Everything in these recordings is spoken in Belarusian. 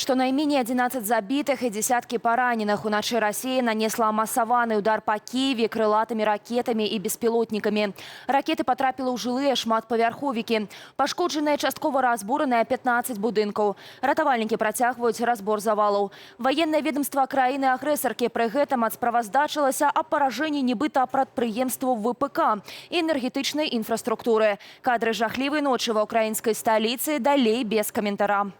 Штонайменей 11 забітых і дзесяткі параненых. Уначы Расія нанесла масаваны удар па Кіеве крылатымі ракетамі і беспілотнікамі. Ракеты патрапілі ў жылыя шматпавярховікі. Пашкоджаныя, часткова разбураныя 15 будынкаў. Ратавальнікі працягваюць разбор завалаў. Ваеннае ведомства краіны-агрэсаркі пры гэтым адсправаздачылася аб паражэнні нібыта прадпрыемстваў ВПК і энергетычнай інфраструктуры. Кадры жахлівай ночы ва ўкраінскай сталіцы далей без каментара.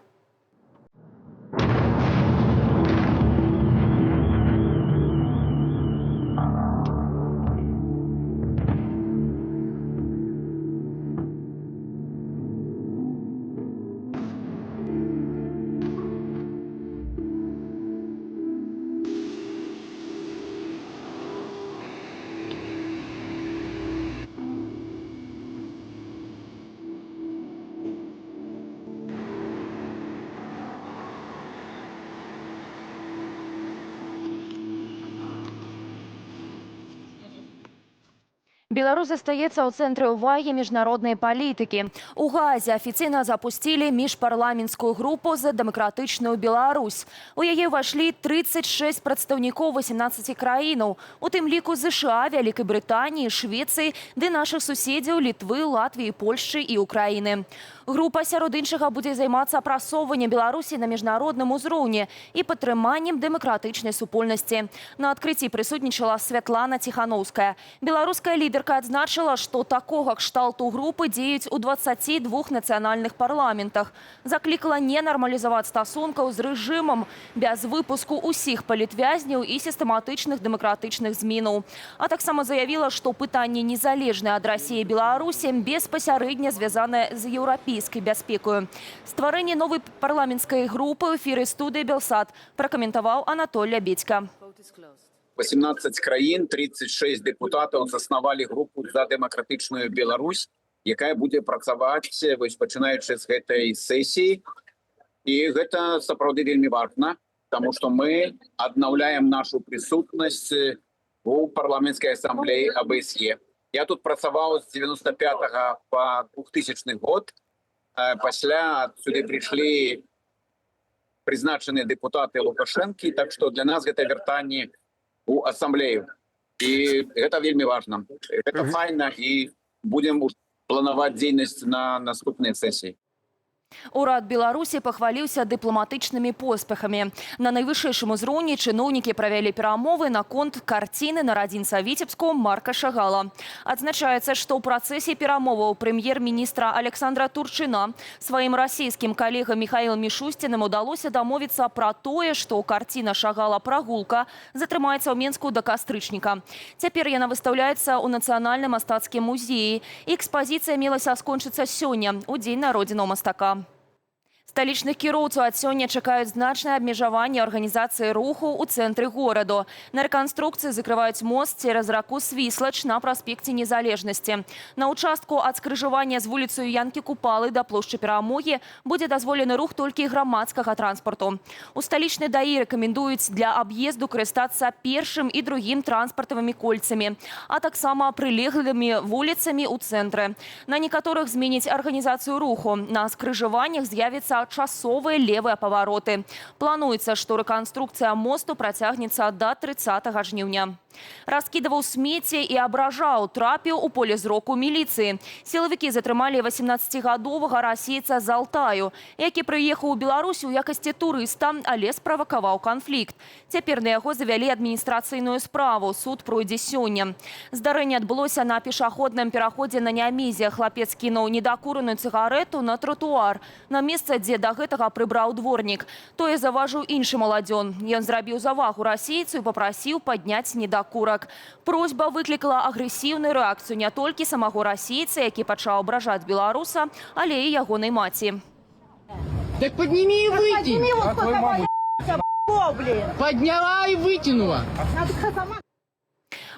Беларусь застаецца ў цэнтры ўвагі міжнароднай палітыкі. У Гаазе афіцыйна запусцілі міжпарламенцкую групу за дэмакратычную Беларусь. У яе ўвайшлі 36 прадстаўнікоў 18 краінаў, у тым ліку ЗША, Вялікай Брытаніі, Швецыі ды нашых суседзяў Літвы, Латвіі, Польшчы і Украіны. Група сярод іншага будзе займацца прасоўваннем Беларусі на міжнародным узроўні і падтрыманнем дэмакратычнай супольнасці. На адкрыцці прысутнічала Святлана Ціханоўская. Беларуская лідарка адзначыла, што такога кшталту групы дзеюць у 22 нацыянальных парламентах. Заклікала не нармалізаваць стасункаў з рэжымам без выпуску ўсіх палітвязняў і сістэматычных дэмакратычных зменаў. А таксама заявіла, што пытанне незалежнай ад Расіі Беларусі беспасярэдне звязанае з еўрапейскай бяспекаю. Стварэнне новай парламенцкай групы ў эфіры студыі «Белсат» пракаментаваў Анатоль Лябедзька. 18 краін, 36 дэпутатаў заснавалі групу за дэмакратычную Беларусь, якая будзе працаваць вось пачынаючы з гэтай сесіі. І гэта сапраўды вельмі важна, таму што мы аднаўляем нашу прысутнасць у парламенцкай асамблеі АБСЕ. Я тут працаваў з 95 по 2000 год. Пасля сюды прыйшлі прызначаныя дэпутаты Лукашэнкі, так што для нас гэта вяртанне у асамблею. І гэта вельмі важна. Гэта файна, і будзем планаваць дзейнасць на наступнай сесіі. Урад Беларусі пахваліўся дыпламатычнымі поспехамі. На найвышэйшым узроўні чыноўнікі правялі перамовы наконт карціны нарадзінца Віцебску Марка Шагала. Адзначаецца, што ў працэсе перамоваў прэм'ер-міністра Александра Турчына сваім расійскім калегам Михаилом Мішусціным удалося дамовіцца пра тое, што карціна Шагала «Прагулка» затрымаецца ў Менску да кастрычніка. Цяпер яна выстаўляецца ў Нацыянальным мастацкім музеі. Экспазіцыя мелася скончыцца сёння, у дзень народзінаў мастака. Сталічных кіроўцаў ад сёння чакаюць значнае абмежаванне арганізацыі руху ў цэнтры гораду. На рэканструкцыі закрываюць мост цераз раку Свіслач на праспекце Незалежнасці. На ўчастку ад скрыжавання з вуліцаю Янкі Купалы да плошчы Перамогі будзе дазволены рух толькі грамадскага транспарту. У сталічнай ДАІ рэкамендуюць для аб'езду карыстацца першым і другім транспартавымі кольцамі, а таксама прылеглымі вуліцамі ў цэнтры. На некаторых зменяць арганізацыю руху. На скрыжаваннях з'явіцца часовыя левыя павароты. Плануецца, што рэканструкцыя мосту працягнецца да 30 жніўня. Раскідаваў смецце і абражаў, трапіў у поле зроку міліцыі. Сілавікі затрымалі 18-гадовага расейца з Алтаю, які прыехаў у Беларусь у якасці турыста, але справакаваў канфлікт. Цяпер на яго завялі адміністрацыйную справу. Суд пройдзе сёння. Здарэнне адбылося на пешаходным пераходзе на Нямізе. Хлапец кінуў недакураную цыгарэту на тротуар, на месца, дзе да гэтага прыбраў дворнік. Тое заўважыў іншы маладзён. Ён зрабіў завагу расейцу і папрасіў падняць недакурак. Просьба выклікала агрэсіўную рэакцыю не толькі самога расейца, які пачаў абражаць беларуса, але і ягонай маці. Так подними и выкинь. Подними вот сколько блин. Подняла и выкинула. Надо сама.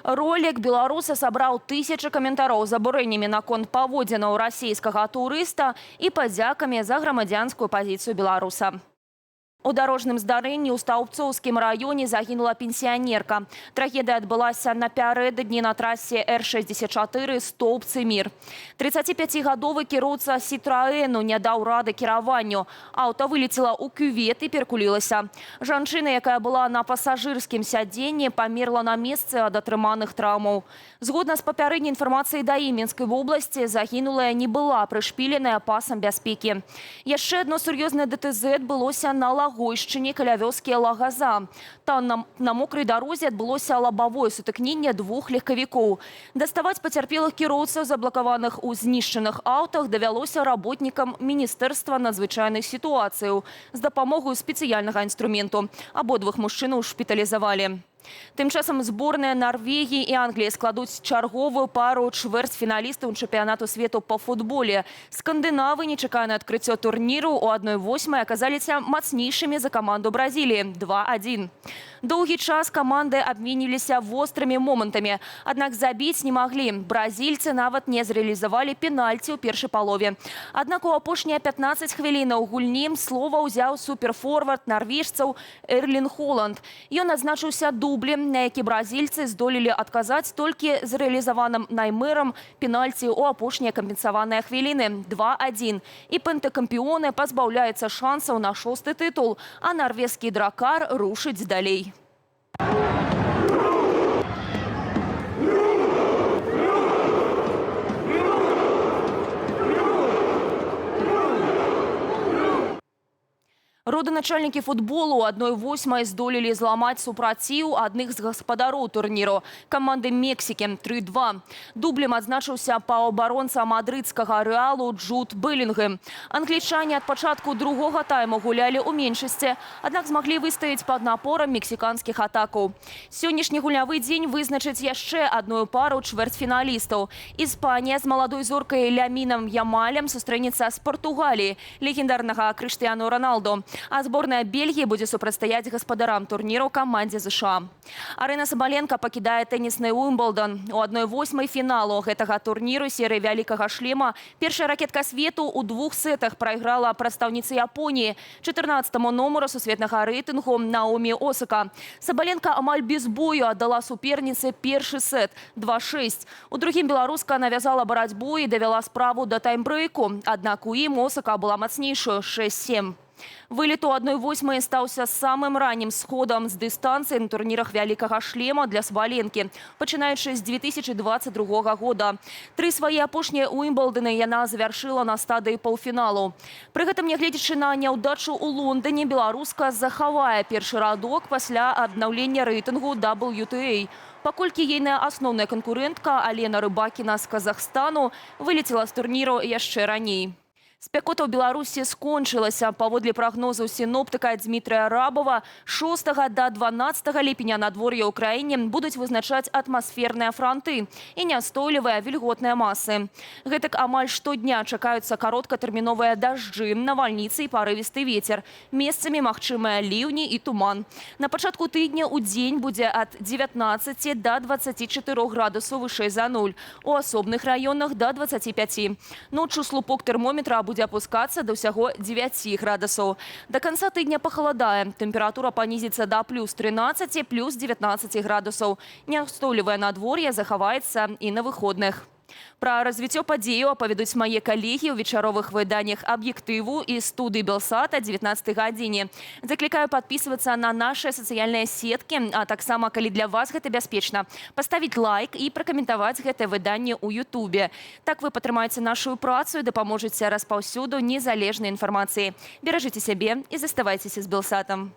Ролік беларуса сабраў тысячы каментароў з абурэннямі наконт паводзінаў расійскага турыста і падзякамі за грамадзянскую пазіцыю беларуса. У дарожным здарэнні ў Стаўбцоўскім раёне загінула пенсіянерка. Трагедыя адбылася напярэдадні на трасе Р-64 Стоўбцы-Мір. 35-гадовы кіроўца «Сітраэну» не даў рады кіраванню. Аўто вылецела ў кювет і перакулілася. Жанчына, якая была на пасажырскім сядзенні, памерла на месцы ад атрыманых траўмаў. Згодна з папярэдняй інфармацыяй ДАІ Мінскай вобласці, загінулая не была прышпіленая пасам бяспекі. Яшчэ адно сур'ёзнае ДТЗ адбылося на Лагойшчыне каля вёскі Лагаза. Там на мокрай дарозе адбылося лабавое сутыкненне двух легкавікоў. Даставаць пацярпелых кіроўцаў, заблакаваных у знішчаных аўтах, давялося работнікам Міністэрства надзвычайных сітуацыяў з дапамогай спецыяльнага інструменту. Абодвух мужчынаў шпіталізавалі. Тым часам зборныя Нарвегіі і Англіі складуць чарговую пару чвэрцьфіналістаў чэмпіянату свету па футболе. Скандынавы нечаканае адкрыццё турніру ў 1/8 аказаліся мацнейшымі за каманду Бразіліі 2-1. Доўгі час каманды абменьваліся вострымі момантамі, аднак забіць не маглі. Бразільцы нават не зрэалізавалі пенальці ў першай палове. Аднак у апошнія 15 хвілінаў гульні слова ўзяў суперфорвард нарвежцаў Эрлін Холанд. Ён адзначыўся дублем, на які бразільцы здолелі адказаць толькі зрэалізаваным Неймарам пенальці ў апошнія кампенсаваныя хвіліны 2-1. І пентакампіёны пазбаўляюцца шансаў на шосты тытул, а нарвежскі дракар рушыць далей. Роданачальнікі футболу ў 1/8 здолелі зламаць супраціў адных з гаспадароў турніру каманды Мексікі 3-2. Дублем адзначыўся паўабаронца мадрыдскага «Рэалу» Джуд Белінгем. Англічане ад пачатку другога тайму гулялі ў меншасці, аднак змаглі выстаяць пад напорам мексіканскіх атакаў. Сённяшні гульнявы дзень вызначыць яшчэ адную пару чвэрцьфіналістаў. Іспанія з маладой зоркай Лямінам Ямалем сустрэнецца з Партугаліяй легендарнага Крыштыяну Роналду. А зборная Бельгіі будзе супрацьстаяць гаспадарам турніру камандзе ЗША. Арына Сабаленка пакідае тэнісны Уімблдон. У 1/8 фіналу гэтага турніру серыі вялікага шлема першая ракетка свету ў двух сетах прайграла прадстаўніцы Японіі 14 нумару сусветнага рэйтынгу Наомі Осака. Сабаленка амаль без бою аддала суперніцы першы сет 2-6. У другім беларуска навязала барацьбу і давяла справу да таймбрейку. Аднак у ім Осака была мацнейшаю 6-7. Вылет у 1/8 стаўся самым раннім сходам з дыстанцыі на турнірах вялікага шлема для Сабаленкі, пачынаючы з 2022 года. Тры свае апошнія Уімблдоны яна завяршыла на стадыі паўфіналу. Пры гэтым, нягледзячы на няўдачу ў Лондоне, беларуска захавае першы радок пасля абнаўлення рэйтынгу WTA. Паколькі ейная асноўная канкурэнтка Алена Рыбакіна з Казахстану вылецела з турніру яшчэ раней. Спякота ў Беларусі скончылася. Паводле прагнозаў сіноптыка Дмітрыя Рабова, 6 да 12 ліпеня надвор'е ў краіне будуць вызначаць атмасферныя франты і нястойлівыя вільготныя масы. Гэтак амаль штодня чакаюцца кароткатэрміновыя дажджы, навальніцы і парывісты ветер. Месцамі магчымыя ліўні і туман. На пачатку тыдня ў дзень будзе ад 19 да 24 градусаў вышэй за нуль. У асобных раёнах да 25. Ноччу слупок тэрмометра будзе апускацца да ўсяго 9 градусаў. Да канца тыдня пахаладае. Тэмпература панізіцца да плюс 13, плюс 19 градусаў. Няўстойлівае надвор'е захаваецца і на выходных. Пра развіццё падзеяў апавядуць мае калегі ў вечаровых выданнях «Аб'ектыву» і студыі «Белсата» 19 гадзіне. Заклікаю падпісвацца на нашыя сацыяльныя сеткі, а таксама, калі для вас гэта бяспечна, паставіць лайк і пракаментаваць гэтае выданне ў Ютубе. Так вы падтрымаеце нашу працу і дапаможаце распаўсюду незалежнай інфармацыі. Беражыце сябе і заставайцеся з «Белсатам».